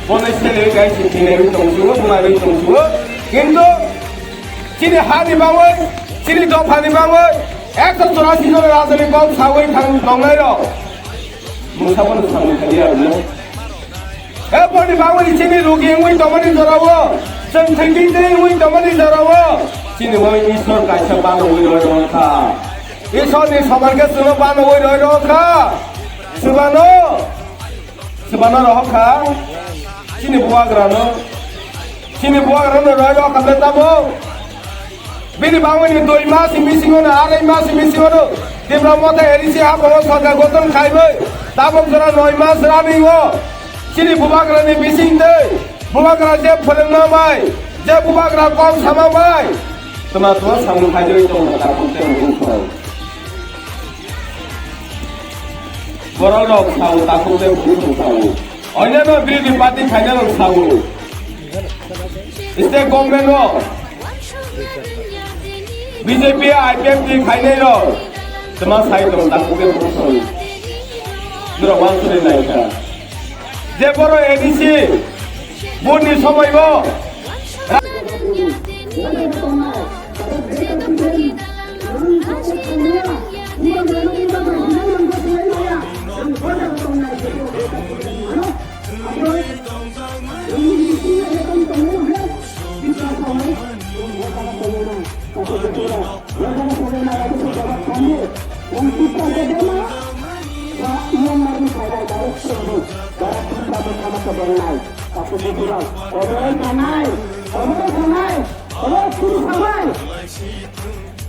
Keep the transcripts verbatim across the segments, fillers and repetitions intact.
Bono sele gai si thile wi tong suo, buma wi tong suo. Kintu chini ha ni bangwi, chini dopha ni bangwi, ekso chorasi jon rajani kok sawi thang tongnai rok. Musa bono sawi thang ya no. E boni bangwi chini rugi wngwi tongmani jorao, chwng thwngwi tei wngwi tongmani jorao, chini wngwi Isor kaisa bano wi roi rong kha. Isor ni sobar khe chwngno bano wi roi rong kha. Chwbano. Chwbano rohor kha, chini bubagrano, chini bubagrano roi rok kha tamo. Bini bangwini dui mas ni bisingo no, arai mas ni bisingo no, Tipra Motha A D C haphongo sorkar gothon khaiwi, tabok jora noi mas running o, chini bubagrani bising tei, bubagra je phwrwngma bai, je bubagra kok sama bai, tma tma samung khaijagwi tongo, tabok tei. Borok rok sao, takhuk tei bukhuk sao. Onyaino birodhi party khainai rok sao. State government o B J P, I P F T khainai rok. Tma sai tong takhuk tei bukhuk sao. Norok wansuri nai kha. Je boro A D C vote ni somoi bo.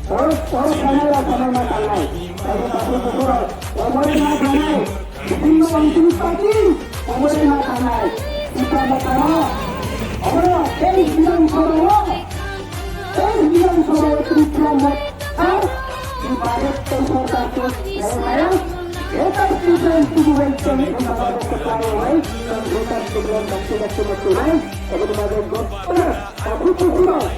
Oro, oro sanai rok sanai ma tangnai. Oro, oro, oro, oro ma tangnai. Bini bangtini pati, oro ma tangnai. Kita ma tangna. Oro, tei bilang soro. Tei bilang soro, Tripura ma. Ar, di Bharat tei sorkar tu, saya. Eta Tripura tu bukan cuma Bharat tu, saya. Eta Tripura tu bukan cuma. Oro ma tangnai. Aku tu kurang.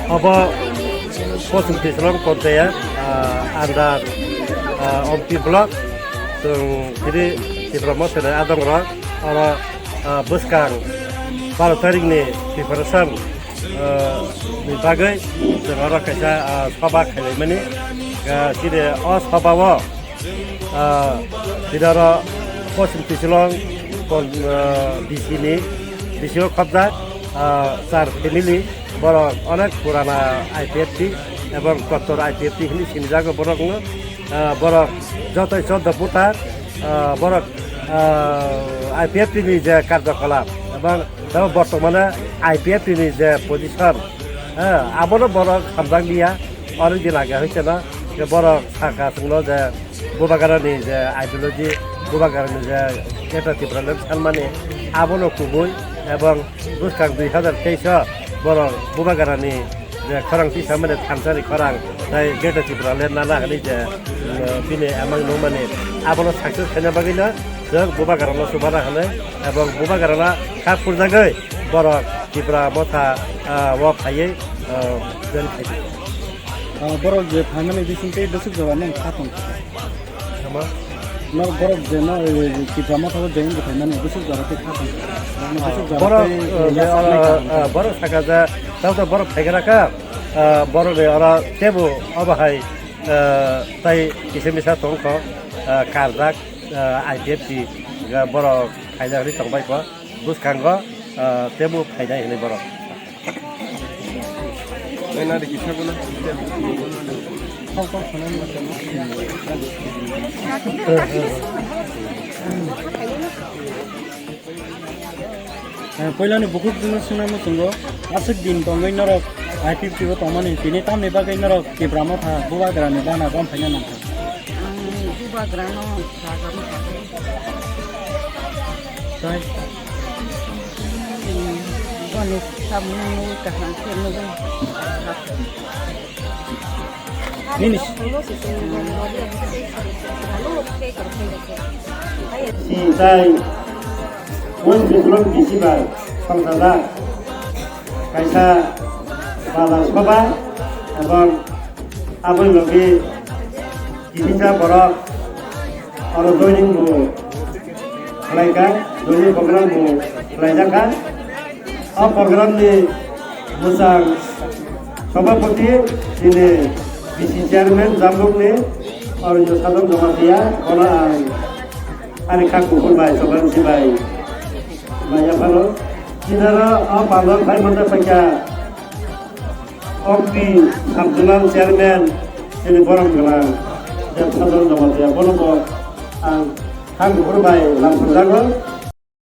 Obo Poschim Tisrong Konteya, ah, under, ah, Ompi Block, chwng tini Tipra Motha ni adongrok, oro, ah, bwskang baro tarikni preparation, ah, ni bagwi chwng oro kaisa, ah, soba khailaimani. Ah, chini o soba o Ah, tini oro Poschim Tisilong kon, ah, B C ni, B C o khobjak, ah, char family, borok onek purana I P F T ebong kottor I P F T hinwi sinijago borokno, ah, borok jotoi choddo voter, ah, borok, ah, I P F T ni je karjokolap ebong tei bortomane I P F T ni je position, ah, abono borok hamjak liya. Oro di lage hoite no, je borok saka chwngno je Bubagrani je ideology, Bubagrani je Greater Tipraland sanmani, abono kubui ebong bwskang dui hazar teis o borok Bubagrani je khorang tisa mani thansani khorang tei Greater Tipraland nana hwnwi je, uh, bini emang nungmani, abono success khaina bagwino chwng Bubagrano chubana hwnwi ebong Bubagrano kha phurjagwi borok Tipra Motha, uh, o phaiwi, uh, join khaidi. Ah, borok je phaimani bising tei bwswk jora nung kha tong kha. Tama? No borok je no, eh, Tipra Motha o join bwthaimani bwswk jora tei kha tong kha. Borokno bwswk jora borok, tei, eh, eh, je, yak ah, saknai kha tong kha. Ah, borok saka je, tamo borok phaigra kha, ah, borok ni oro tebo obo hai, ah, tai kisa misa tong kho, ah, karjak, ah, I P F T ga borok khaijak ri tong bai kho. Bwskango, ah, teibo phainai hinwi borok. Eh, puilani bukhuk jwngjal swngnai muchungo, aswk din tongwi norok I P F T o tongmani, tini tamni bagwi norok Tipra Motha Bubagrani bana gom phaina nangkha? Ang Bubagrano sagam sagam. Tai? Hmm, boni samung kaham khe nugwi. Nini. Sitai, West Bengal bisi bai songchajak kaisa bazar soba, ebong aboni logi kisa borok oro joining bo khlaikha, joining program bo khlaijakha. O program ni bwsang sabhapati chini B C chairman Jamlok ni Arunjo Sadam Jamatia, bono ang ani kha kuphur bai, soban si bai, bai yaphano. Chini oro o pandal phai manta paikha Okti Sabdulal chairman, chini borom gwnang Sadam Jamatia, bono bo ang kha kuphur bai lamphurjago.